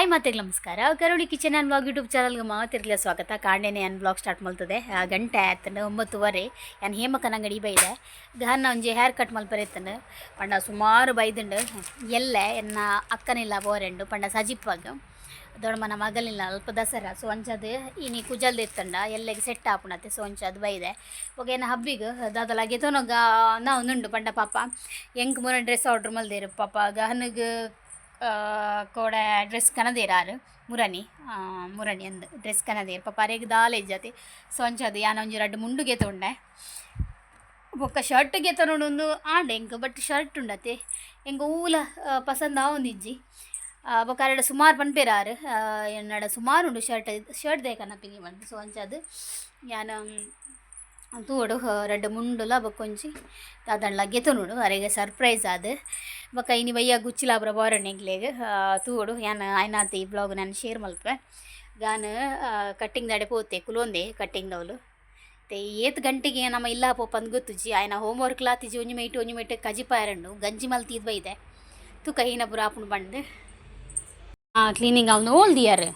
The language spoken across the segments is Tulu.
ಹಾಯ್ ಮಾತೆಗ್ ನಮಸ್ಕಾರ. ಕರುಣಿ ಕಿಚನ್ ಆ್ಯಂಡ್ ಬ್ಲಾಗ್ ಯೂಟ್ಯೂಬ್ ಚಾನಲ್ಗೆ ಮಾತಿರ್ಲಿಲ್ಲ ಸ್ವಾಗತ. ಕಾಂಡೆನೆ ನಾನು ಬ್ಲಾಗ್ ಸ್ಟಾರ್ಟ್ ಮಲ್ತದೆ. ಗಂಟೆ ಆಯ್ತಂಡು 9:30. ನಾನು ಹೇಮಕ್ಕನ ಅಂಗಡಿ ಬೈದೆ. ಗಹನ ಒಂಜಿ ಹೇರ್ ಕಟ್ ಮಲ್ಪರೆ ಇತ್ತಂಡು. ಪಂಡ ಸುಮಾರು ಬೈದುಂಡು. ಎಲ್ಲೆ ಎನ್ನ ಅಕ್ಕನಿಲ್ಲ ಬೋರೆಂಡು ಪಂಡ ಸಜಿಪ್ಪಾಗ ದೊಡ್ಡಮನ ಮಗಲಿಲ್ಲ ಅಲ್ಪ ದಸರಾ. ಸೊ ಅಂಚದು ಇನಿ ಕುಜಲ್ದ ಇತ್ತಂಡ ಎಲ್ಲೆಗೆ ಸೆಟ್ ಆಪುಣತೆ. ಸೊ ಅಂಚದು ಬೈದೆ. ಬೊಕ ಎನ್ನ ಹಬ್ಬಿಗ್ ದಾದಲ ಗೆತೊನಗ ನಾವು ನುಂಡು ಪಂಡ ಪಾಪ ಎಂಕ್ ಮುರ ಡ್ರೆಸ್ ಆರ್ಡ್ರ್ ಮಲ್ದೇರು ಪಾಪ ಗಹನಗ್ ಕೋಡೆ ಡ್ರೆಸ್ ಕನದೇರಾರು ಮುರಣಿ ಮುರಣಿ ಅಂದ್ ಡ್ರೆಸ್ ಕನದೇರು ಪಾಪ ಅರೆಗ್ ದಾಲ ಇಜ್ಜತೆ. ಸೊ ಅಂಚದು ಯಾನ ಒಂಜಿ ರಡ್ಡ್ ಮುಂಡು ಗೆತೊಂಡೆ. ಬೊಕ್ಕ ಶರ್ಟ್ ಗೆತೊನೊಡು ಆಂಡ್ ಎಂಕ್, ಬಟ್ ಶರ್ಟ್ ಉಂಡತೆ ಎಂಕ್ ಓಲ ಪಸಂದ್ ಆವೊಂದಿಜ್ಜಿ. ಬೊಕ್ಕ ಅರೆಡ ಸುಮಾರು ಪನ್ಪೆರಾರು ಎನ್ನಡ ಸುಮಾರು ಉಂಡು ಶರ್ಟ್, ಶರ್ಟ್ ದಾಯೆ ಕನಪಿನಿ ಪಂದ್. ಸೊ ಅಂಚಾದ್ ಯಾನ್ ತೂವೊಡು ರಡ್ಡ್ ಮುಂಡುಲ ಬೊಕ್ಕೊಂಜಿ ದಾದಂಡಲ ಗೆತೊನೊಡು ಅರೆಗ್ ಸರ್ಪ್ರೈಸ್ ಆದ್. ಬೊಕ್ಕ ಇನಿ ಬಯ್ಯ ಗುಚ್ಚಿಲಾಪುರ ಬೋರಣ್ಣೆ ಎಂಕ್ಲೆಗ್ ತೂವೊಡು. ಯಾನ್ ಆಯ್ನಾತ್ ಈ ಬ್ಲಾಗ್ ನಾನು ಶೇರ್ ಮಲ್ಪೆ. ಯಾನ್ ಕಟ್ಟಿಂಗ್ ದಾಡೆ ಪೋತೆ ಕುಲೊಂದೆ ಕಟ್ಟಿಂಗ್ ದವ್ಲು ते ಏತ್ ಗಂಟೆಗೆ ನಮ್ಮ ಇಲ್ಲ ಪೋಪಂದ್ ಗೊತ್ತುಜಿ. ಆಯ್ನ ಹೋಮ್ ವರ್ಕ್ ಲಾತಿಜಿ. ಒಂಜಿ ಮೈಟ್ ಒಂಜಿ ಮೈಟ್ ಕಜಿಪಾಯರಂಡು ಗಂಜಿ ಮಲ್ತೀದ್ ಬೈದೆ. ತುಕ ಹೀನ ಪೂರ ಆಪುಂಡು ಬಂಡ್ ಕ್ಲೀನಿಂಗ್ ಅವನು ಓಲ್ದಿಯಾರ್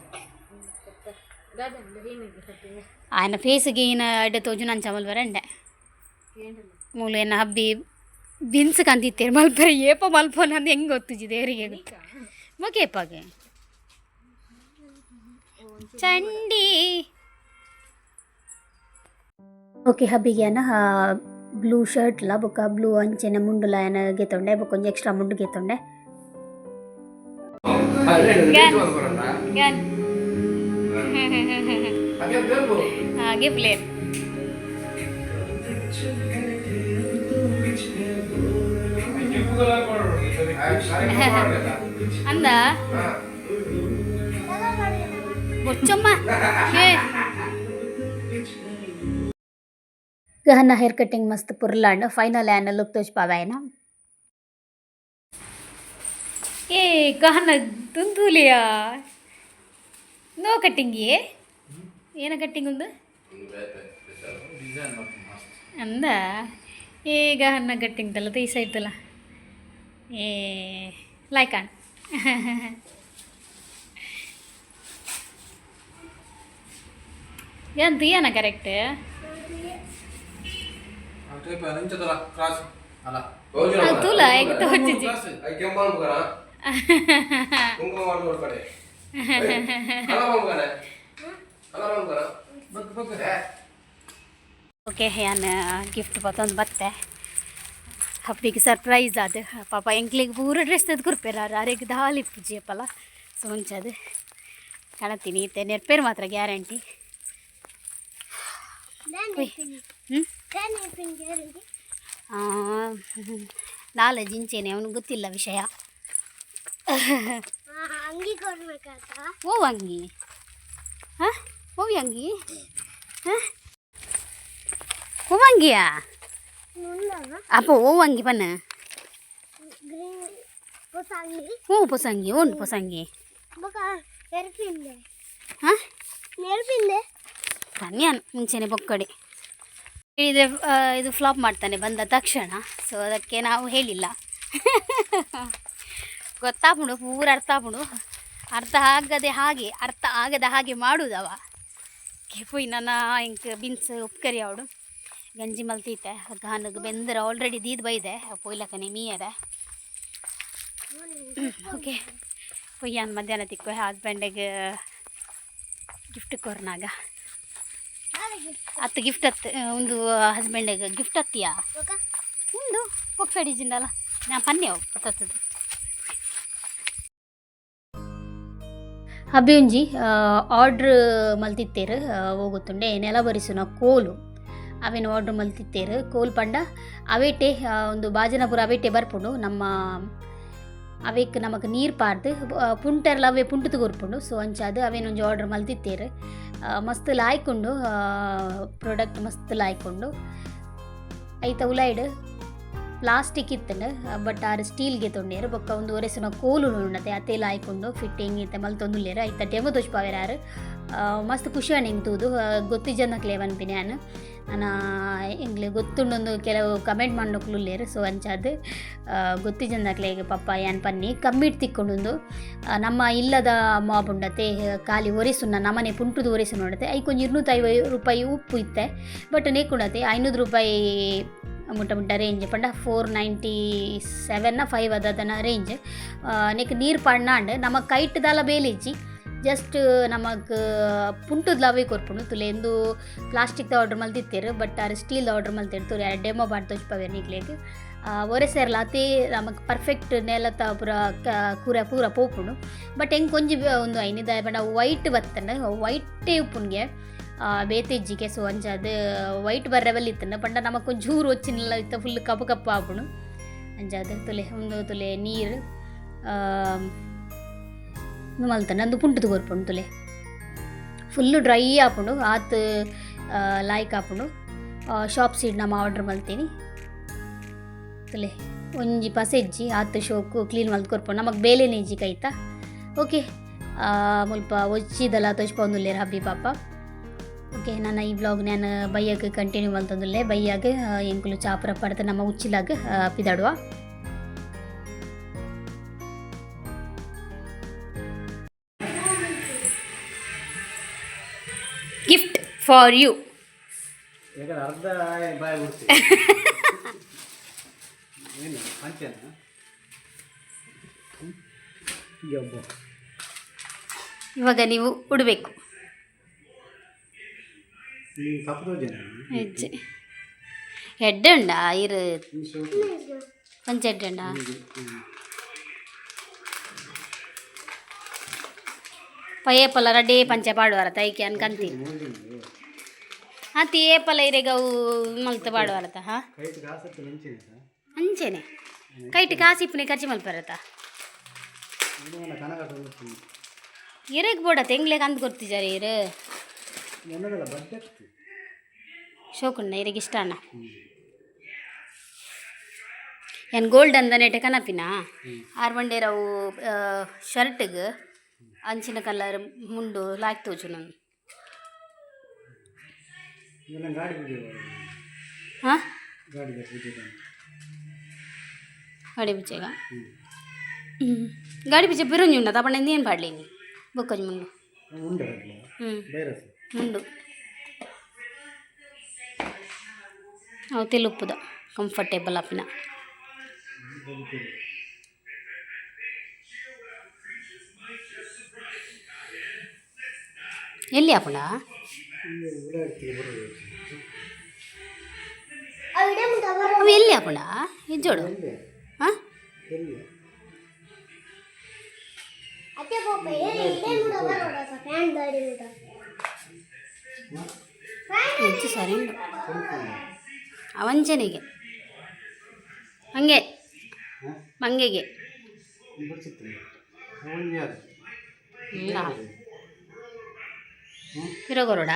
ಆಯ್ನ ಫೇಸ್ಗೆ ಈನ ಅಡ್ಡ ತೋಜುನ ಅಂಚ ಮಲ್ಪರೆ ಮೂಲು. ಎನ್ನ ಹಬ್ಬಿ ಬಿನ್ಸ್ ಕಂತಿತ್ತೇರು ಮಲ್ಪರೆ. ಏಪ ಮಲ್ಪೋನ ಅಂದ್ ಹೆಂಗೆ ಗೊತ್ತುಜಿ, ದೇವರಿಗೆ ಗೊತ್ತು. ಮೊಕೇಪಾಗೆ ಚಂಡಿ. ಓಕೆ, ಹಬ್ಬಿಗೆ ಅನ್ನ ಬ್ಲೂ ಶರ್ಟ್ಲ ಬೊಕ್ಕ ಬ್ಲೂ ಅಂಚೆನ ಮುಂಡುಲ ಏನ ಗೆತೊಂಡೆ. ಬೊಕ್ಕ ಒಂಜಿ ಎಕ್ಸ್ಟ್ರಾ ಮುಂಡು ಗೆತೊಂಡೆ. ಗ್ಯಾನ್ ಗಿಫ್ಟ್ ಅಂದ ಬೊಚ್ಚಮ್ಮ. ಏ ಗಹನ ಹೇರ್ ಕಟ್ಟಿಂಗ್ ಮಸ್ತ್ ಪುರ್ಲಾಂಡ್. Final ಆ್ಯನ look ತೋಜ್ಪಾವಾಯನ. ಏ ಗಹನ ತುಂತುಲಿಯಾ ನೋ ಕಟ್ಟಿಂಗ್. ಏ ಏನ ಕಟ್ಟಿಂಗ್ ಒಂದು ಅಂದ. ಏ ಗಹನ ಕಟ್ಟಿಂಗ್ ತಲ್ಲ ಈ ಸೈಡ್ ತಲ್ಲ. ಏ ಲೈಕ್ ಆನ್ ಏನ್ ತೀಯನ ಕರೆಕ್ಟ್. ತೂಲ ಹೇಗೆ ತೋಚಿಜಿ. ಓಕೆ, ಯಾನ್ ಗಿಫ್ಟ್ ಪತ್ತೊಂದು ಬತ್ತೆ. ಹಬ್ಬಿಗೆ ಸರ್ಪ್ರೈಸ್ ಅದು. ಪಾಪ ಎಂಕ್ಲೆಗ್ ಪೂರ ಡ್ರೆಸ್ ತೆದ್ ಕೊರ್ಪೆರ್ ಅರೆಗ್ ದಾಲ ಇಪ್ಪುಜಿ ಅಪ್ಪಲ. ಸೊ ಅಂಚದು ಕಣತೀನಿ ಇತ್ತೆ ನೆರ್ಪೇರು ಮಾತ್ರ ಗ್ಯಾರಂಟಿ. ಹ್ಞೂ ನಾಲೆಜ್ ಇಂಚೇನೆ, ಅವನಿಗೆ ಗೊತ್ತಿಲ್ಲ ವಿಷಯ. ಅಂಗಿ ಕೊಡ್ಬೇಕಾತ. ಓ ಅಂಗಿ, ಹಾಂ ಓವಿ ಅಂಗಿ, ಹಾಂ ಓ ಅಂಗಿಯಾ? ಅಪ್ಪ ಓ ಅಂಗಿ ಪನ್ನ. ಗ್ರೀನ್ ಹೊಸ ಅಂಗಿ. ಹ್ಞೂ, ಹೊಸ ಅಂಗಿ ಉಂಟು, ಹೊಸ ಅಂಗಿ. ಬೊಕ ನೆರಪಿಂದೆ. ಹಾಂ. ನೆರಪಿಂದೆ. ಪನ್ಯಾನ್ ಮುಂಚೆನೆ ಬೊಕ್ಕಡೆ ಹೇಳಿದರೆ ಇದು ಫ್ಲಾಪ್ ಮಾಡ್ತಾನೆ ಬಂದ ತಕ್ಷಣ. ಸೊ ಅದಕ್ಕೆ ನಾವು ಹೇಳಿಲ್ಲ. ಗೊತ್ತಾಪುಂಡು ಪೂರ ಅರ್ಥ ಆಪುಂಡು. ಅರ್ಥ ಆಗದೆ ಹಾಗೆ, ಅರ್ಥ ಆಗದ ಹಾಗೆ ಮಾಡುವುದವ. ಪುಯ್ ನನ್ನ ಇಂಕ್ ಬಿನ್ಸ್ ಉಪ್ಕರಿ ಅವಡು ಗಂಜಿ ಮಲ್ತೀತೆ. ಗಾನಗ್ ಬೆಂದ್ರ ಆಲ್ರೆಡಿ ದೀದ್ ಬೈದೆ ಪೊಯ್ಲಕನೆ ಮೀಯರೆ. ಓಕೆ, ಪೊಯ್ಯಾನ್ ಮಧ್ಯಾಹ್ನ ತಿಕ್ಕು. ಹಸ್ಬೆಂಡಿಗೆ ಗಿಫ್ಟ್ ಕೊರ್ನಾಗ ಅತ್ತು ಗಿಫ್ಟ್ ಅತ್ತು ಒಂದು ಹಸ್ಬೆಂಡಿಗೆ ಗಿಫ್ಟ್ ಅತ್ತಿಯಾ ಉಂಡು ಪೊಕ್ಸಡಿಜಿಂಡಲ್ಲ ನಾ ಪನ್ನೆ ಗೊತ್ತದ. ಹಬ್ಬಿ ಒಂಜಿ ಆರ್ಡ್ರ್ ಮಲ್ತಿತ್ತೇರು ಹೋಗುತ್ತುಂಡೆ ನೆಲ ಬರಿಸುನ ಕೋಲು. ಅವೇನು ಆರ್ಡ್ರ್ ಮಲ್ತಿತ್ತೇರು. ಕೋಲು ಪಂಡ ಅವೇಟೆ ಒಂದು ಬಾಜನಪುರ ಅವೇಟೆ ಬರ್ಪುಂಡು. ನಮ್ಮ ಅವೇಕ್ ನಮಕ್ ನೀರು ಪಾರ್ದು ಪುಂಟರ್ಲ ಅವೇ ಪುಂಟು ಕೊರ್ಪುಂಡು. ಸೊ ಅಂಚಾದ್ ಅವೇನೊಂಜಿ ಆರ್ಡ್ರ್ ಮಲ್ತಿತ್ತೇರು. ಮಸ್ತ್ ಲಾಯ್ಕುಂಡು ಪ್ರಾಡಕ್ಟ್, ಮಸ್ತ್ ಲಾಯ್ಕುಂಡು. ಐತ ಉಲಾಯ್ಡ್ ಪ್ಲಾಸ್ಟಿಕ್ ಇತ್ತಂಡು ಬಟ್ ಆರು ಸ್ಟೀಲ್ಗೆ ತೊಂಡೇರು ಬೊಕ್ಕ ಒಂದು ಒರೆಸುನ ಕೋಲು ಉಂಡತೆ ಅತೇಲ ಆಯ್ಕೊಂಡು ಫಿಟ್ಟಿಂಗ್ ಇತ್ತೆ ಮಲ್ತೊಂದುಲ್ಲೆರ್ ಐತ ಡೆಮೊ ತೋಜ್ಪಾವೆರ್ ಆರು. ಮಸ್ತ್ ಖುಷಿ ಆಂಡ್ ಎಂಕ್ ತೂದು. ಗೊತ್ತಿಜ್ಜಂದಕ್ಲೆ ಪನ್ಪಿನಿ ಯಾನ್. ನನ ಎಂಕ್ಲೆ ಗೊತ್ತುಂಡೊಂದು ಕೆಲವು ಕಮೆಂಟ್ ಮಣ್ಣುಕ್ಲು ಉಲ್ಲೆರ್. ಸೊ ಅಂಚಾದ್ ಗೊತ್ತಿಜ್ಜಂದಕ್ಲೆಗ್ ಪಪ್ಪ ಯಾನ್ ಪನ್ನಿ ಕಮ್ಮಿಡ್ ತಿಕ್ಕೊಂಡುಂದು. ನಮ್ಮ ಇಲ್ಲದ ಮಾಬ್ ಉಂಡತೆ, ಖಾಲಿ ಒರೆಸುನ ನಮನೆ ಪುಂಟುದು ಒರೆಸುನ ಉಂಡತೆ. ಐಕೊಂಜಿ 250 ರೂಪಾಯಿ ಉಪ್ಪು ಇತ್ತೆ, ಬಟ್ ನೇಕುಂಡತೆ 500 ರೂಪಾಯಿ ಮುಟ್ಟ ಮುಟ್ಟ ರೇಂಜ್ ಪಂಡ 497 5 ಅದನ ರೇಂಜ್. ನೆಕ್ ನೀರು ಪಾಡ್ನಾಂಡ್ ನಮ್ಮ ಕೈಟ್ ದಾಲ ಬೇಲಿಜ್ಜಿ, ಜಸ್ಟ್ ನಮಕ್ ಪುಂಟುದ್ಲ ಅವೇ ಕೊರ್ಪುಂಡು. ತುಲೆ ಎಂದು ಪ್ಲಾಸ್ಟಿಕ್ದ ಆರ್ಡರ್ ಮಲ್ತಿತ್ತೆರ್, ಬಟ್ ಆರ್ ಸ್ಟೀಲ್ದ ಆರ್ಡರ್ ಮಲ್ತೆರ್. ತುಲೆ ಡೆಮೊ ಪಾಡ್ ತೋಜ್ಪಾವೆರ್ ನಿಕ್ಲೆಗ್. ಒರೆಸೆರ್ಲ ಅತೇ ನಮಕ್ ಪರ್ಫೆಕ್ಟ್ ನೆಲತ ಪೂರ ಕೂರ ಪೂರ ಪೋಪುಂಡು. ಬಟ್ ಎಂಕ್ ಒಂಜಿ ಉಂದು ಐನಿ ದಾಯೆ ಪಂಡ ವೈಟ್ ಬತ್ತಂಡ್, ವೈಟೇ ಉಪ್ಪುನ್ಗೆ ಬೇತೆ ಇಜ್ಜಿಗೆ. ಸೊ ಅಂಚಾದ್ ವೈಟ್ ಬರ್ರೆ ಬಲ್ಲಿತ್ತಂಡ ಪಂಡ ನಮಕ್ ಒಂಚೂರು ಒಚ್ಚಿನೆಲ್ಲ ಇತ್ತ ಫುಲ್ ಕಪ್ಪು ಕಪ್ಪು ಆಪುಂಡು. ಅಂಚಾದ್ ತುಲೆ ಉಂದು ತುಲೆ ನೀರು ಉಂದು ಮಲ್ತಂಡ ಅಂದು ಪುಂಟುದು ಕೊರ್ಪುಂಡು. ತುಲೆ ಫುಲ್ಲು ಡ್ರೈ ಆಪುಂಡು, ಆತ್ ಲಾಯ್ಕ್ ಆಪುಂಡು. ಶಾಪ್ ಸೀಡ್ ನಮ್ಮ ಆರ್ಡರ್ ಮಲ್ತೀನಿ. ತುಲೆ ಒಂಜಿ ಪಸೆಜ್ಜಿ ಆತ್ ಶೋಕು ಕ್ಲೀನ್ ಮಲ್ತ್ ಕೊರ್ಪುಂಡು, ನಮಕ್ ಬೇಲೆನೇ ಇಜ್ಜಿ ಕೈತ. ಓಕೆ, ಮುಲ್ಪ ಒಚ್ಚಿದಲ ತೋಜ್ಪೊಂದುಲ್ಲೆರ್ ಹಬ್ಬಿ ಪಾಪ. ಓಕೆ, ನನ್ನ ಈ ವ್ಲಾಗ್ ನಾನು ಬೈಯಾಗ ಕಂಟಿನ್ಯೂ ಮಲ್ತೊಂದುಲ್ಲೆ. ಬೈಯಾಗ ಎಂಕುಲು ಚಾಪುರ ಪಡ್ದು ನಮ್ಮ ಉಚ್ಚಿಲಾಗ ಪಿದಾಡುವ. Gift for you. ಯಾಕಂದ್ರೆ ಅರ್ಧ ಬಾಯಿ ಬಿಡ್ತೀವಿ. ಏನು ಪಂಚನ ಒಬ್ಬ. ಇವಾಗ ನೀವು ಉಡಬೇಕು. ನೀನು ತಪ್ಪು ಜನ. ಹೆಜ್ಜೆ ಎಡ್ಡೆ ಉಂಡಾ ಇರು. ಪಂಚ ಎಡ್ಡೆ ಉಂಡಾ? ಪಯ್ಯಪಲ ರಡ್ಡೇ ಪಂಚ ಪಾಡುವಾರ ತೈಕೆ ಅನ್ಕಂತೀನಿ. ಅತಿ ಏಪಲ ಇರೆಗ ಅವು ಮಲ್ತ್ ಪಾಡುವಾರತ. ಹಾ. ಕೈಟ್ ಕಾಸತ್ತು ಮೆಂಚಿನ. ಅಂಚೆನೆ ಕೈಟ್ ಕಾಸು ಇಪ್ಪುನೆ ಖರ್ಚು ಮಲ್ಪರತ. ಕನಕ. ಇರೆಗ್ ಬೋಡತ್ತೆ ಎಂಗ್ಲೆಗ್ ಅಂದ್ ಕೊರ್ತಿಜಾರೆ ಇರು. ಎನ್ನದಲ್ಲ ಬಡ್ಡೆ. ಶೋಕುಂಡ ಇರೆಗ್ ಇಷ್ಟ ಅಣ್ಣ. ಏನು ಗೋಲ್ಡನ್ ದನೇಟೆ ಕನಪಿನ ಆರ್ ಬಂಡೇರ ಅವು ಶರ್ಟ್ಗ್ ಅಂಚಿನ ಕಲರ್ ಮುಂಡು ಲಾಯ್ಕ್ ತೋಜು ನಾನು. ಇದೆಲ್ಲ ಗಾಡಿ ಪೂಜೆ. ಹಾಂ. ಗಾಡಿ ಪೂಜೆ. ಗಾಡಿ ಪೂಜೆಗ ಗಾಡಿ ಪೂಜೆ ಬಿರುಂಜಿ ಉಂಡ ತಪಂಡ ಏನು ಪಾಡ್ಲಿ ಬೊಕ್ಕೊಂಜಿ ಮುಂಡು. ಉಂಡೆ. ಹ್ಞೂ. ಬೈರಸ್. ಮುಂಡು ಅವು ತೆಲುಪ್ಪುದ ಕಂಫರ್ಟೇಬಲ್ ಆಪಿನ. ಎಲ್ಲಿ ಆಪುಂಡ? ಅವು ಎಲ್ಲಿ ಆಪುಂಡ ಇಜ್ಜೋಡು? ಹಾಂ. ಎಲ್ಲಿ? ಅತ್ತೆ ಪಾಪ ಇಡೇ ಮುಟ ಬರೋಡ ಫ್ಯಾನ್ ದಾಡಿ ಮುಟ. ಹೆಚ್ಚು ಸರಿ ಉಂಟು ಅವಂಚನೆಗೆ ಹಂಗೆ ಮಂಗೆಗೆ. ಬಿಡ್ಸಿತ್ತು ಒಂದು ಯಾರು? ಇಲ್ಲ. ಪಿರಗೊರೋಡ.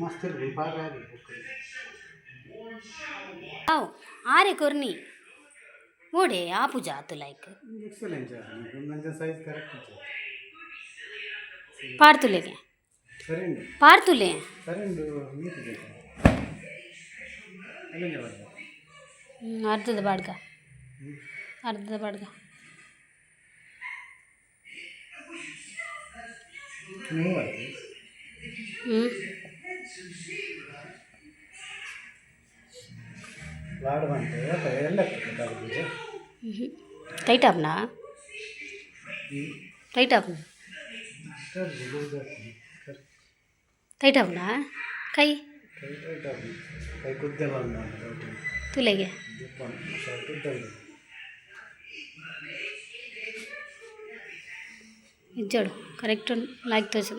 ಮಸ್ತ್ ಇರ್ಬೇಕು ಪಾಡ. ಅವು ಆರೆ ಕೊರ್ನಿ ಓಡೆ ಆ ಪೂಜಾ ಆತು ಲೈಕ್. ಎಕ್ಸಲೆಂಟ್, ನಂಜ ಸೈಜ್ ಕರೆಕ್ಟ್. ಪಾಡ್ತುಲೆಗೆ. ಸರಿ ಉಂಡು. ಪಾಡ್ತುಲೆ. ಸರಿ ಉಂಡು ಮೀಟ್ ಬೇಕು ಅಲ್ಲಿಂದ ಬರ್ಬೋದು. ಅರ್ಧದ ಬಾಡ್ಗ, ಅರ್ಧದ ಬಾಡ್ಗ. ಮೂವತ್ತು. ಹ್ಞೂ. ಲಾಡು ಬಂತು ಎಲ್ಲ ಗಾಡಿ ಪೂಜೆ. ಟೈಟ್ ಆಪ್ನಾ? ಟೈಟ್ ಆಪ್ನ? ಟೈಟ್ ಆಪ್ನಾ ಕೈ? ಕೈ ಟೈಟ್ ಆಗಿ ಕೈ ಕುದ್ದೆ ಬಂದ. ತುಲೆಗೆ. ಕುದ್ದೆ. ಇಜ್ಜೋಡು ಕರೆಕ್ಟ್ ಲಾಯ್ಕ್ ತೋಜು.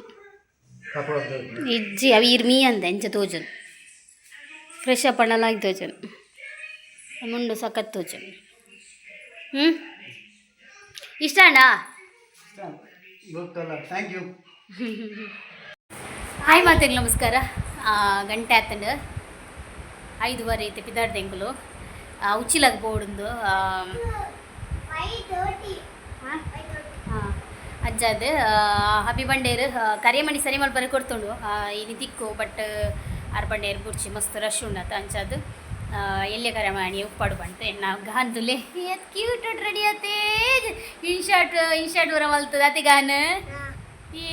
ಕಪಡ. ಇಜ್ಜಿ, ಅవి ಇರ್ಮಿ ಅಂದ ಎಂಚ ತೋಜುನ್ ಫ್ರೆಶ್ ಅಪ್ ಅಣ್ಣ ಲಾಯ್ಕ್ ತೋಜುನ್ ಮುಂಡು ಸಖತ್ ತೋಜುನ್. ಹ್ಞೂ, ಇಷ್ಟ ಅಣ್ಣ. ಗೊತ್ತಲ್ಲ, thank you. Hi ಮಾತೆಗ್ ನಮಸ್ಕಾರ. ಗಂಟೆ ಆತಂಡು. ಐದುವರೆ ಐತೆ ಪಿದಾಡ್ದೆಂಕುಲು ಉಚ್ಚಿಲಾಗ ಪೋಡುಂದು. ಅಂಚಾದ್ ಹಬಿ ಬಂಡೇರು ಕರಿಯಮಣಿ ಸರಿ ಮಲ್ಪರೆ ಕೊರ್ತುಂಡು. ಇನಿ ತಿಕ್ಕು ಬಟ್ ಆರ್ ಬಂಡೇರು ಬುಡ್ಚಿ, ಮಸ್ತ್ ರಶ್ ಉಂಡತ. ಅಂಚಾದ್ ಎಲ್ಲೆ ಕರಿಯಮಣಿ ಉಪ್ಪಾಡು ಬಂತು. ಎನ್ನ ಗಾಂತುಲೆ ಏತ್ ಕ್ಯೂಟ್ ರೆಡಿ ಆತೆ. ಇನ್ಶಾರ್ಟ್ ಇನ್ಶಾರ್ಟ್ ಬರ ಮಲ್ತದ ಅತಿ ಗಾನ್. ಈ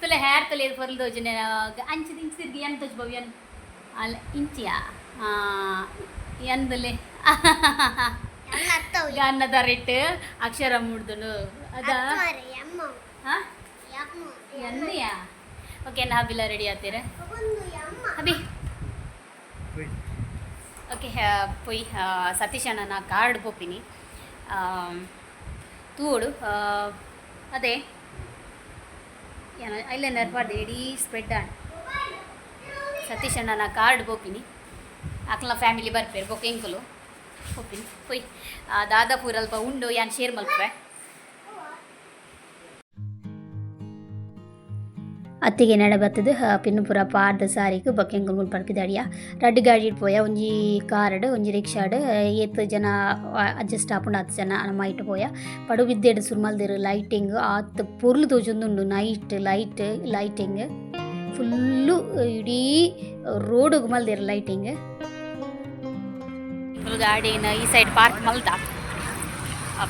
ತುಲೆ ಹೇರ್ ತುಲೆ ಪೊರ್ಲು ತೋಜುನೆ. ಅಂಚಿ ಇಂಚಿ ತಿರ್ಗಿ ಎನ್ ತೋಜು ಬಾವು ಎನ್ ಅಲ್ಲ ಇಂಚಿಯಾ ಎಂದುಲೆ ಗಾನ್ನ ತರಿಟ್ಟು ಅಕ್ಷರ ಮೂಡ್ದುನು ಅದ. ಎನ್ನಿಯಾ? ಓಕೆ, ನಾ ಹಬಿಲ ರೆಡಿ ಆತೀರ ಹಬಿ. ಓಕೆ, ಪೊಯ್ ಸತೀಶ್ ಅಣ್ಣನ ಕಾರ್ಡ್ ಪೋಪಿನಿ ತೂವೊಡು. ಅದೇ ಐಲೈನರ್ ಪಾಡ್ದೆ, ಇಡೀ ಸ್ಪ್ರೆಡ್ ಆಂಡ್. ಸತೀಶ್ ಅಣ್ಣನ ಕಾರ್ಡ್ ಪೋಪಿನಿ. ಅಕ್ಲ ಫ್ಯಾಮಿಲಿ ಬರ್ಪೇರು ಬೊಕ್ಕ ಎಂಕುಲು ಪೋಪಿನಿ. ಪೊಯ್ ದಾದಾಪುರ ಅಲ್ಪ ಉಂಡು, ಯಾನ್ ಶೇರ್ ಮಲ್ಪೆ. ಅತ್ತಿಗೆ ನಡೆ ಬತ್ತದು ಪಿನ್ನು ಪೂರ ಪಾಡ್ದ ಸಾರಿಗ್ ಬೊಕ್ಕ ಎಂಕುಲು ಮುಲ್ಪ ಪಿದಾಡಿಯ. ರಡ್ಡ್ ಗಾಡಿಡ್ ಪೋಯ, ಒಂಜಿ ಕಾರ್ಡ್ ಒಂಜಿ ರಿಕ್ಷಾಡ್. ಏತ್ ಜನ ಅಡ್ಜಸ್ಟ್ ಆಪುಂಡು ಆತ್ ಜನ ನಮ್ಮ ಐಟ್ ಪೋಯ. ಪಡುಬಿದ್ದೆಡ್ ಸುರು ಮಲ್ದೆರ್ ಲೈಟಿಂಗ್. ಆತ್ ಪೊರ್ಲು ತೋಜೊಂದುಂಡು. ನೈಟ್ ಲೈಟ್ ಲೈಟಿಂಗ್ ಫುಲ್ಲು ಇಡೀ ರೋಡುಗು ಮಲ್ದೆರ್ ಲೈಟಿಂಗ್. ಗಾಡಿನ ಈ ಸೈಡ್ ಪಾರ್ಕ್ ಮಲ್ತ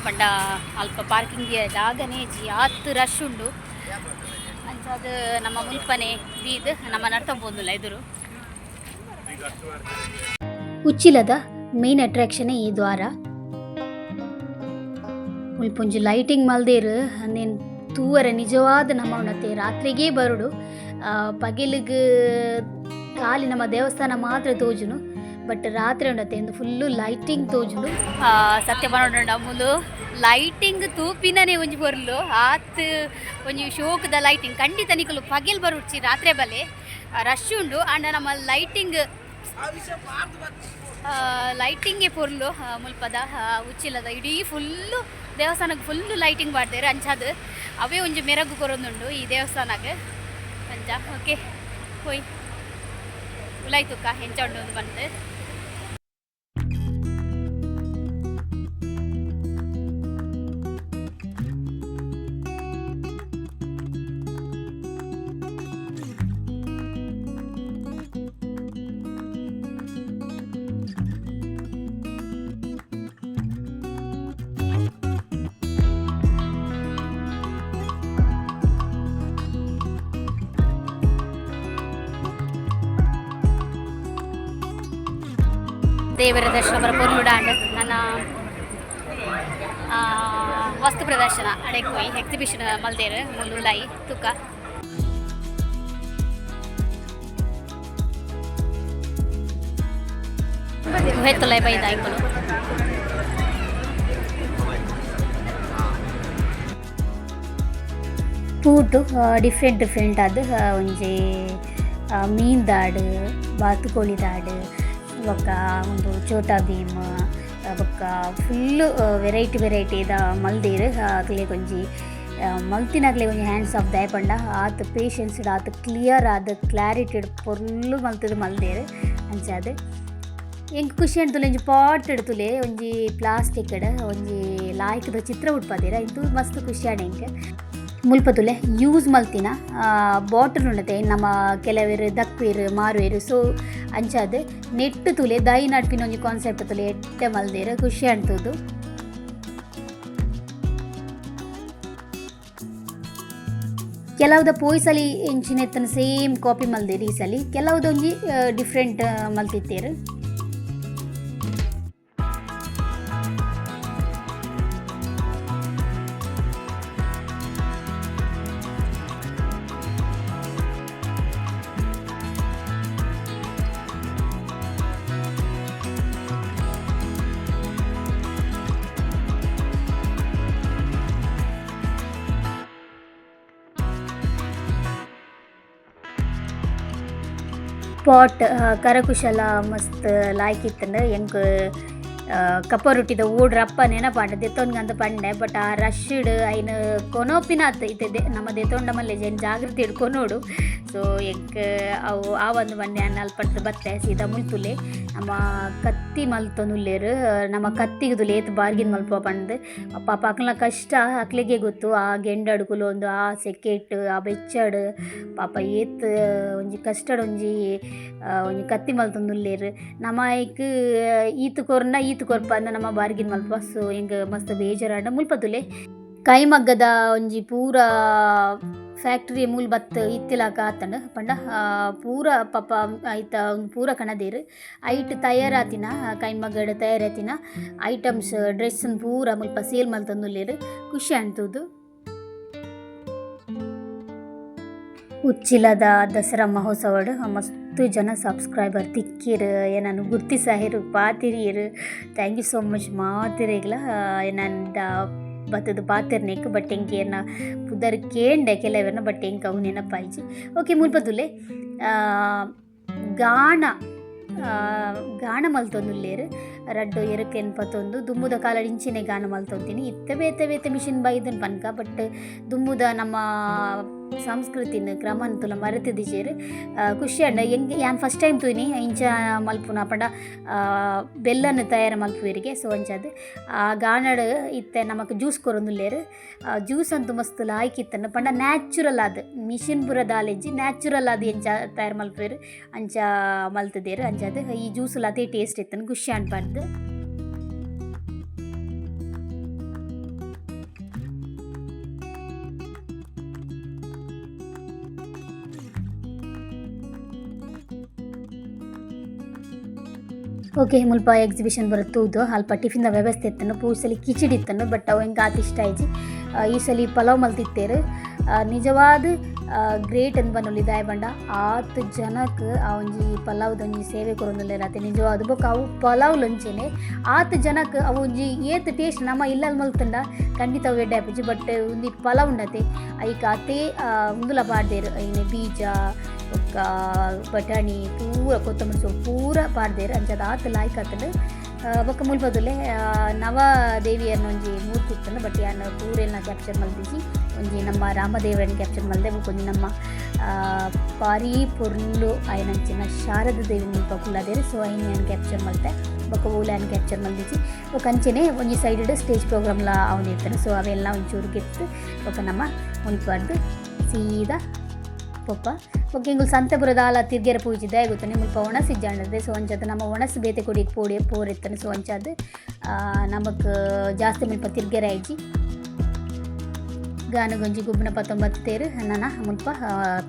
ಪಂಡ ಅಲ್ಪ ಪಾರ್ಕಿಂಗ್ ಜಾಗನೇ ಇಜ್ಜಿ, ಆತ್ ರಶ್ ಉಂಡು. ಅಂಚಾದ್ ನಮ್ಮ ಮುಲ್ಪನೆ ದೀದ್ ನಮ್ಮ ನಡ್ತೊಂದು ಎದುರು. ಉಚ್ಚಿಲದ ಮೇನ್ ಅಟ್ರಾಕ್ಷನ್ ಈ ದ್ವಾರ. ಮುಲ್ಪ ಒಂಜಿ ಲೈಟಿಂಗ್ ಮಲ್ದೆರ್, ಅಂದೇನ್ ತೂವರೆ ನಿಜವಾದ ನಮ್ಮ ಉಂಡತೆ. ರಾತ್ರೆಗೇ ಬರೊಡು. ಪಗೆಲುಗ್ ಖಾಲಿ ನಮ್ಮ ದೇವಸ್ಥಾನ ಮಾತ್ರ ತೋಜುನು, ಬಟ್ ರಾತ್ರಿ ಉಂಡತೆ ಇಂದು ಫುಲ್ಲು ಲೈಟಿಂಗ್ ತೋಜುಂಡು. ಸತ್ಯ ಪನೊಡುಂಡ ಮೂಲು ಲೈಟಿಂಗ್ ತೂಪಿನನೇ ಒಂಜಿ ಪೊರ್ಲು. ಆತ್ ಒಂಜಿ ಶೋಕುದ ಲೈಟಿಂಗ್. ಖಂಡಿತ ನಿಕುಲು ಪಗೆಲ್ ಬರುಡ್ಚಿ, ರಾತ್ರೆ ಬಲೆ. ರಶ್ ಉಂಡು, ಆಂಡ ನಮ್ಮ ಲೈಟಿಂಗ್ ಲೈಟಿಂಗೇ ಪೊರ್ಲು. ಮುಲ್ಪದ ಉಚ್ಚಿಲದ ಇಡೀ ಫುಲ್ಲು ದೇವಸ್ಥಾನಕ್ಕೆ ಫುಲ್ಲು ಲೈಟಿಂಗ್ ಪಾಡ್ದೆರ್. ಅಂಚಾದ್ ಅವೇ ಒಂಜಿ ಮೆರಗು ಕೊರೊಂದುಂಡು ಈ ದೇವಸ್ಥಾನಕ್ಕೆ ಅಂಚ. ಓಕೆ, ಪೋಯ್ ಉಲಾಯಿ ತುಕ್ಕ ಎಂಚ ಉಂಡು ಅಂದ್ ಪಂದ್. ದೇವರ ದರ್ಶನ ಬರ ಪೊರ್ಲುಡಾಂಡ್. ನನ್ನ ವಸ್ತು ಪ್ರದರ್ಶನ ಅಡೆಕ್ ಪೋಯಿ. ಎಕ್ಸಿಬಿಷನ್ ಮಲ್ದೇರು ಮುಲ್ಲು ಉಲಾಯಿ ತುಕ. ಗುಹೆತ್ತುಲೈ ಬೈದ ಎಂಕುಲು. ಪೂಟು ಡಿಫ್ರೆಂಟ್ ಡಿಫ್ರೆಂಟ್ ಆದ್ ಒಂಜಿ ಮೀನ್ ದಾಡ್, ಬಾತುಕೋಳಿ ದಾಡ್, ಬೊಕ್ಕ ಉಂದು ಚೋಟಾ ಭೀಮ್, ಬೊಕ್ಕ ಫುಲ್ಲು ವೆರೈಟಿ ವೆರೈಟಿದ ಮಲ್ದೆರ್. ಅಕ್ಲೆಗ್ ಒಂಜಿ ಮಲ್ತಿನಕ್ಲೆಗ್ ಒಂಜಿ ಹ್ಯಾಂಡ್ಸ್ ಆಫ್. ದಾಯೆ ಪಂಡ ಆತ್ ಪೇಷನ್ಸ್ ಆತ್ ಕ್ಲಿಯರ್ ಆದ್ ಕ್ಲಾರಿಟಿಡ್ ಪೊರ್ಲು ಮಲ್ತುದು ಮಲ್ದೆರ್. ಅಂಚಾದ್ ಎಂಕ್ ಖುಷಿ ಆಂಡ್. ಒಂಜಿ ಪಾಟ್ ತೂಲೆ, ಒಂಜಿ ಪ್ಲಾಸ್ಟಿಕ್ಡ್ ಒಂಜಿ ಲಾಯ್ಕ್ದ ಚಿತ್ರ ಉಡ್ಪದೆರ್. ಐನ್ ತೂದು ಮಸ್ತ್ ಖುಷಿ ಆಂಡ್ ಎಂಕ್. ಮುಲ್ಪ ತೂಲೆ, ಯೂಸ್ ಮಲ್ತಿನ ಬಾಟಲ್ ಉಂಡತೆ. ನಮ ಕೆಲವೆರ್ ದಕ್ವೆರ್, ಮಾರುವೆರ್. ಸೊ ಅಂಚಾದ್ ನೆಟ್ಟ್ ತೂಲೆ, ದೈ ನಡ್ಪಿನ ಒಂಜಿ ಕಾನ್ಸೆಪ್ಟ್ ತೂಲೆ, ಎಡ್ಡೆ ಮಲ್ದೆರ್. ಖುಷಿ ಆಂಡ್ ತೂದು. ಕೆಲವುದ ಪೋಯಿ ಸಲಿ ಎಂಚಿನ ಇತ್ತನ ಸೇಮ್ ಕಾಪಿ ಮಲ್ದೆರ್ ಈ ಸಲಿ. ಕೆಲವುದ ಒಂಜಿ ಡಿಫ್ರೆಂಟ್ ಮಲ್ತಿತ್ತೆರ್. ಪಾಟ್ ಕರಕುಶಲ ಮಸ್ತ್ ಲಾಯ್ಕ್ ಇತ್ತಂಡ್. ಎಂಕ್ ಕಪ್ಪರುಟ್ಟಿದ ಓಡ್ರಪ್ಪ ನೆನಪಾಂಡ ದೆತ್ತೊನ್ಗಂತ ಪಂಡೆ ಬಟ್ ಆ ರಶ್ಡ್ ಐನ್ ಕೊನೋಪಿನಾತ್ ಇತ್ತೆ ನಮ್ಮ ದೆತ್ತೊಂಡ ಮಲ್ಲೆ ಜನ ಜಾಗೃತಿ ಹಿಡ್ಕೊನೋಡು. ಸೊ ಎಂಕ್ ಅವು ಆ ಒಂದು ಬಂಡೆ ಅನ್ನ ಅಲ್ಪಡ್ದು ಬತ್ತೆ ಸೀದಾ ಮುಲ್ತುಲೆ ನಮ್ಮ ಕತ್ತಿ ಮಲ್ತೊಂದುಲ್ಲೇರು. ನಮ್ಮ ಕತ್ತಿಗುದುಲೆ ಏತ್ ಬಾರ್ಗಿನ್ ಮಲ್ಪ ಪಂದ್ ಪಾಪ ಅಕ್ಲ್ನ ಕಷ್ಟ ಅಕ್ಲೆಗೆ ಗೊತ್ತು. ಆ ಗೆಂಡಡುಕುಲು ಒಂದು ಆ ಸೆಕೆಟ್ ಆ ಬೆಚ್ಚಡ್ ಪಾಪ ಏತ್ ಒಂಜಿ ಕಷ್ಟಡ್ ಒಂಜಿ ಒಂಜಿ ಕತ್ತಿ ಮಲ್ತೊಂದುಲ್ಲೇರು. ನಮ್ಮ ಐಕ್ ಈತ್ ಕೊರ್ನ ಈತ್ ಕೊರ್ಪ ಅಂದ್ ನಮ್ಮ ಬಾರ್ಗಿನ್ ಮಲ್ಪ. ಸೊ ಎಂಕ್ ಮಸ್ತ್ ಬೇಜಾರಾಂಡ ಮುಲ್ಪತುಲೆ ಕೈಮಗ್ಗದ ಒಂಜಿ ಪೂರ ಫ್ಯಾಕ್ಟ್ರಿ ಮೂಲು ಬತ್ತ್ ಇತ್ತಿಲಾಕ ಆತಂಡ್ ಪಂಡ ಪೂರ ಪಾಪ ಐತ ಒಂಜಿ ಪೂರ ಕಣದೆರ್ ಐಟ್ ತಯಾರಾತಿನ ಕೈಮಗ್ಗಡ್ ತಯಾರಾತಿನ ಐಟಮ್ಸ್ ಡ್ರೆಸ್ ನ್ ಪೂರ ಮುಲ್ಪ ಸೇಲ್ ಮಲ್ತೊಂದುಲ್ಲೆರ್ ಖುಷಿ ಆಂಡ್ ತೂದು. ಉಚ್ಚಿಲದ ದಸರಾ ಮಹೋತ್ಸವಡ್ ಮಸ್ತ್ ಜನ ಸಬ್ಸ್ಕ್ರೈಬರ್ ತಿಕ್ಕಿರ್ ಎನನ್ ಗುರ್ತಿಸಾಯೆರ್ ಪಾತೆರಿಯೆರ್. ಥ್ಯಾಂಕ್ ಯು ಸೋ ಮಚ್ ಮಾತೆರೆಗ್ಲ ಎನನ್ ಬತ್ತುದು ಪಾತೆರ್ನೆಕ್ ಬಟ್ ಎಂಕ್ ಎನ್ನ ಪುದರ್ ಕೇಂಡೆ ಕೆಲವೆರ್ನ ಬಟ್ ಎಂಕ್ ಅವು ನೆನಪಾಯಿಜಿ. ಓಕೆ ಮುಲ್ಪದುಲ್ಲೆ ಗಾಣ ಗಾಣ ಮಲ್ತೊಂದುಲ್ಲೆರ್ ರಡ್ಡ್ ಎರುಕ್ಲೆನ್ ಪತೊಂದು ದುಂಬುದ ಕಾಲಡ್ ಇಂಚಿನೆ ಗಾಣ ಮಲ್ತೊಂದಿನಿ. ಇತ್ತೆ ಬೇತೆ ಬೇತೆ ಮಿಷಿನ್ ಬೈದುಂಡು ಪನ್ಕ ಬಟ್ ದುಂಬುದ ನಮ್ಮ ಸಂಸ್ಕೃತಿನ್ ಕ್ರಮನ್ ತೂಲ ಮರೆತುದಿಜೆರ್. ಖುಷಿ ಆಂಡ್ ಎಂಕ್ ಯಾನ್ ಫಸ್ಟ್ ಟೈಮ್ ತೂಯಿನಿ ಇಂಚ ಮಲ್ಪುನ ಪಂಡ ಬೆಲ್ಲನ್ ತಯಾರು ಮಲ್ಪುವೆರಿಗೆ. ಸೊ ಅಂಚಾದ್ ಆ ಗಾಣಡ್ ಇತ್ತೆ ನಮಕ್ ಜ್ಯೂಸ್ ಕೊರೊಂದುಲ್ಲೆರ್. ಜ್ಯೂಸ್ ಅಂತೂ ಮಸ್ತ್ ಲಾಯ್ಕ್ ಇತ್ತುಂಡು ಪಂಡ ನ್ಯಾಚುರಲ್ ಆದ್ ಮಿಷಿನ್ ಪೂರ ದಾಲೆಜ್ಜಿ ನ್ಯಾಚುರಲ್ ಆದ್ ಎಂಚ ತಯಾರು ಮಲ್ಪುವೆರ್ ಅಂಚ ಮಲ್ತುದೆರ್. ಅಂಚಾದ್ ಈ ಜ್ಯೂಸ್ ಲ ಅತೇ ಟೇಸ್ಟ್ ಇತ್ತುಂಡು ಖುಷಿ ಆಂಡ್ ಪರ್ದ್. ಓಕೆ ಮುಲ್ಪ ಎಕ್ಸಿಬಿಷನ್ ಬರ ತೂದು ಅಲ್ಪ ಟಿಫಿನ್ ದ ವ್ಯವಸ್ಥೆ ಇತ್ತುಂಡು. ಪೂರ ಸಲಿ ಕಿಚಡಿ ಇತ್ತುಂಡು ಬಟ್ ಅವು ಎಂಕ್ ಆತ್ ಇಷ್ಟ ಆಯಿಜಿ. ಈ ಸಲಿ ಪಲಾವ್ ಮಲ್ತಿತ್ತೇರು. ನಿಜವಾದ್ ಗ್ರೇಟ್ ಅಂದ್ ಪನೊಲಿ ದಾಯೆ ಪಂಡ ಆತ್ ಜನಕ್ ಆ ಒಂಜಿ ಪಲಾವ್ದ ಒಂಜಿ ಸೇವೆ ಕೊರೊಂದುಲ್ಲೆರ್ ಅತೆ ನಿಜವಾದ್. ಬೊಕ್ಕ ಅವು ಪಲಾವ್ ಲಂಚೆನೆ ಆತ್ ಜನಕ್ ಅವು ಒಂಜಿ ಏತ್ ಟೇಸ್ಟ್ ನಮ ಇಲ್ಲಲ್ ಮಲ್ತುಂಡ ಖಂಡಿತ ಅವು ಎಡ್ಡೆ ಆಪುಜಿ. ಬಟ್ ಉಂದು ಪಲಾವ್ ಉಂಡತೆ ಐಕ್ ಆತೇ ಉಂದುಲ ಪಾಡ್ದೆರ್ ಐನೆ ಬೀಜ ಬೊಕ್ಕ ಬಟಾಣಿ ಪೂರ ಕೊತ್ತಂಬರಿ ಸೊಪ್ಪು ಪೂರ ಪಾಡ್ದೆರ್. ಅಂಚಾದ್ ಆತ್ ಲಾಯ್ಕ್ ಆತುಂಡು. ಬೊಕ್ಕ ಮುಲ್ಪದುಲ್ಲೆ ನವದೇವಿಯರ್ನ ಒಂಜಿ ಮೂರ್ತಿ ಇತ್ತುಂಡು ಬಟ್ ಯಾನ್ ಪೂರೆಲ್ನ ಕ್ಯಾಪ್ಚರ್ ಮಲ್ತಿಜಿ. ಒಂಜಿ ನಮ್ಮ ರಾಮದೇವರನ್ನ ಕ್ಯಾಪ್ಚರ್ ಮಲ್ದೆ ಬೊಕ್ಕ ಒಂಜಿ ನಮ್ಮ ಬಾರಿ ಪೊರ್ಲು ಆಯನಂಚಿನ ಶಾರದ ದೇವಿ ಮುಲ್ಪ ಕುಲ್ಲದೆರ್. ಸೊ ಐನ್ ಯಾನ್ ಕ್ಯಾಪ್ಚರ್ ಮಲ್ತೆ ಬೊಕ್ಕ ಓಲ ಯಾನ್ ಕ್ಯಾಪ್ಚರ್ ಮಲ್ದಿಜಿ. ಬೊಕ್ಕ ಅಂಚೆನೆ ಒಂಜಿ ಸೈಡ್ ಸ್ಟೇಜ್ ಪ್ರೋಗ್ರಾಮ್ಲ ಅವನು ಇತ್ತುಂಡು. ಸೊ ಅವೆಲ್ಲ ಒಂಚೂರು ಗೆತ್ತು ಬೊಕ್ಕ ನಮ್ಮ ಮುಲ್ಪರ್ದು ಸೀದಾ ಪೊಪ್ಪ. ಬೊಕ್ಕ ಎಂಕುಲು ಸಂತೆಪುರದ ಆಲ ತಿರ್ಗೆರೆ ಪೂಜಿ ದಾಯೆ ಗೊತ್ತುಂಡು ಮುಲ್ಪ ಒಣಸ್ ಇಜ್ಜಾಂಡದೆ. ಸೊ ಅಂಚಾದ್ ನಮ್ಮ ಒಣಸ್ ಬೇತೆ ಕೊಡಿಗ್ ಪೋಡಿ ಪೋರಿತ್ತುಂಡು. ಸೊ ಅಂಚಾದ್ ನಮಕ್ ಜಾಸ್ತಿ ಮುಲ್ಪ ತಿರ್ಗೆರೆ ಆಯ್ಜಿ. ಗಾನಗೊಂಜಿ ಗುಬ್ಬನ ಪತ್ತೊಂಬತ್ತೇರು ನನ ಮುಲ್ಪ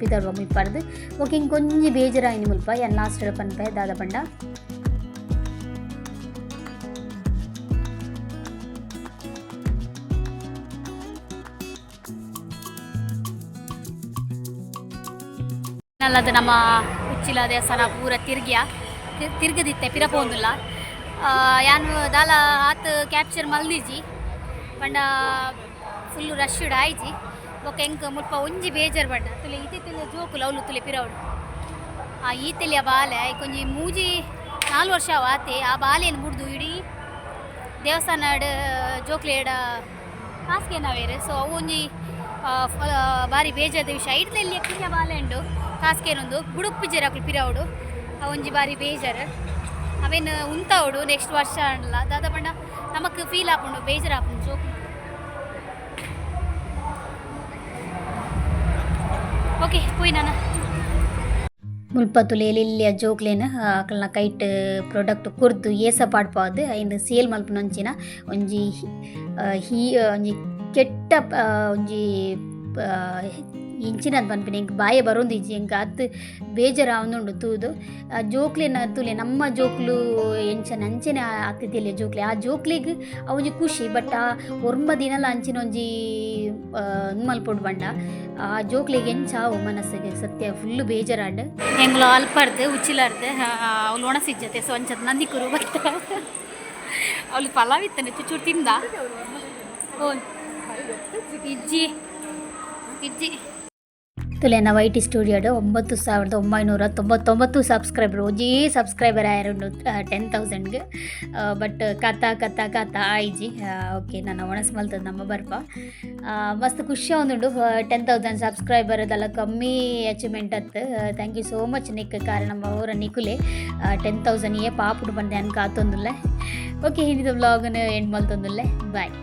ಪಿದರ್ವ ಮುಲ್ಪರ್ದು. ಬೊಕ್ಕ ಇಂಕೊಂಜಿ ಒಂಜಿ ಬೇಜಾರಾಯಿನಿ ಮುಲ್ಪ ಯಾನ್ ಲಾಸ್ಟ್ ಪನ್ಪೆ ದಾದ ಪಂಡ. ಅಲ್ಲದ ನಮ್ಮ ಉಚ್ಚಿಲ ದೇವಸ್ಥಾನ ಪೂರ ತಿರ್ಗಿಯ ತಿರ್ಗದಿತ್ತೆ ಪಿರ ಪೋಂದುಲ್ಲ. ಯಾನ್ ದಾಲ ಆತ್ ಕ್ಯಾಪ್ಚರ್ ಮಲ್ದಿಜಿ ಪಂಡ ಫುಲ್ ರಶ್ ಆಯ್ಜಿ. ಬೊಕ್ಕ ಎಂಕ್ ಮುಲ್ಪ ಒಂಜಿ ಬೇಜಾರ್ ಪಂಡ ತುಲೆ ಇತ್ತೆ ಜೋಕುಲು ಅವ್ಲು ತುಲೆ ಪಿರವುಡು ಆ ಈತೆಲಿಯ ಬಾಲೆ ಐಕೊಂಜಿ ಮೂಜಿ 4 ವರ್ಷ ಆತೆ ಆ ಬಾಲೆನ್ ಬುಡ್ದು ಇಡೀ ದೇವಸ್ಥಾನಡ್ ಜೋಕ್ಲೆಡ ಕಾಸ್ಗೆ ನಾವೇರು. ಸೊ ಅವು ಒಂಜಿ ಬಾರಿ ಬೇಜಾರದ ವಿಷಯ. ಐಟ್ಲೆಲ್ಲಿ ಕಿನ್ಯ ಬಾಲೆ ಉಂಡು ಕಾಸ್ಕೇನೊಂದು ಬುಡುಪ್ಪುಜೆರ್ ಅಕುಲು ಪಿರವುಡು ಅವು ಒಂಜಿ ಬಾರಿ ಬೇಜಾರ್. ಅವೇನು ಉಂತಾವುಡು ನೆಕ್ಸ್ಟ್ ವರ್ಷ ಆಂಡಲ ದಾದ ಪಂಡ ನಮಕ್ ಫೀಲ್ ಆಪುಂಡು ಬೇಜಾರ್ ಆಪುಂಡು ಜೋಕುಲು. ಓಕೆ ಪೋಯಿ ನಾನ. ಮುಲ್ಪ ತುಲೆ ಎಲ್ಲಿಯ ಜೋಕ್ಲೆನ್ ಅಕಲ್ನ ಕೈಟ್ ಪ್ರಾಡಕ್ಟ್ ಕೊರ್ದು ಏಸ ಪಾಡ್ಪಾದ್ ಐನ್ ಸೇಲ್ ಮಲ್ಪುನಂಚಿನ ಒಂಜಿ ಹೀ ಒಂಜಿ ಕೆಟ್ಟ ಒಂಜಿ ಇಂಚಿನಂದ್ ಪನ್ಪಿನ ಎಂಕ್ ಬಾಯ ಬರೊಂದಿಜ್ಜಿ. ಎಂಕ್ ಆತ್ ಬೇಜಾರ್ ಆವೊಂದುಂಡು ತೂದು. ಜೋಕ್ಲೆನ ತೂಲೆ ನಮ್ಮ ಜೋಕ್ಲು ಎಂಚನ ಅಂಚನೆ ಆತಿದ್ದಿಲ್ಲ ಜೋಕ್ಲೆ. ಆ ಜೋಕ್ಲೆಗ್ ಆ ಒಂಜಿ ಖುಷಿ ಬಟ್ ಆ ಒರ್ಂಬ ದಿನಲ ಅಂಚಿನ ಒಂಜಿ ಉಂದು ಮಲ್ಪೊಡು ಪಂಡ ಆ ಜೋಕ್ಲೆಗ್ ಎಂಚ ಆವು ಮನಸ್ಸಿಗೆ ಸತ್ಯ ಫುಲ್ ಬೇಜಾರಾಂಡ್. ಎಂಕ್ಲು ಅಲ್ಪರ್ದ್ ಉಚ್ಚಿಲಾರ್ದ್ ಅವ್ಲು ಒಣಸಿಜ್ಜತೆ. ಸೊ ಅಂಚದ ನಂದಿಕುರು ಬತ್ತ ಅವ್ಲು ಪಲಾವ್ ಇತ್ತನೆ ಚುಚ್ಚೂರು ತಿಂದ ಓ ಇಜ್ಜಿ ಇಜ್ಜಿ. ತುಲೆನ ವೈಟಿ ಸ್ಟುಡಿಯೋಡು 9999 ಸಬ್ಸ್ಕ್ರೈಬರ್. ಒಂಜಿ ಸಬ್ಸ್ಕ್ರೈಬರ್ ಆಯರುಂಡು 10,000ಗೆ. ಬಟ್ ಕಥ ಕಥ ಕಥ ಆಯ್ಜಿ. ಓಕೆ, ನನ್ನ ಒಣಸ್ ಮಲ್ತದ ನಮ್ಮ ಬರ್ಪ. ಮಸ್ತ್ ಖುಷಿ ಆವೊಂದುಂಡು. 10,000 ಸಬ್ಸ್ಕ್ರೈಬರ್ ದಲ್ಲ ಕಮ್ಮಿ ಅಚೀವ್ಮೆಂಟ್ ಅತ್ತು. Thank you so much Nick ಕಾರಣ ಊರ ನಿಕುಲೆ. 10,000 ಏ ಪಾಪುಡು ಬಂದೆ ಅನ್ಕ ಆತೊಂದುಲ್ಲೆ. ಓಕೆ, ಹಿಂದಿದ ವ್ಲಾಗ್ನ ಎಂಡ್ ಮಲ್ತೊಂದುಲ್ಲೆ. ಬಾಯ್.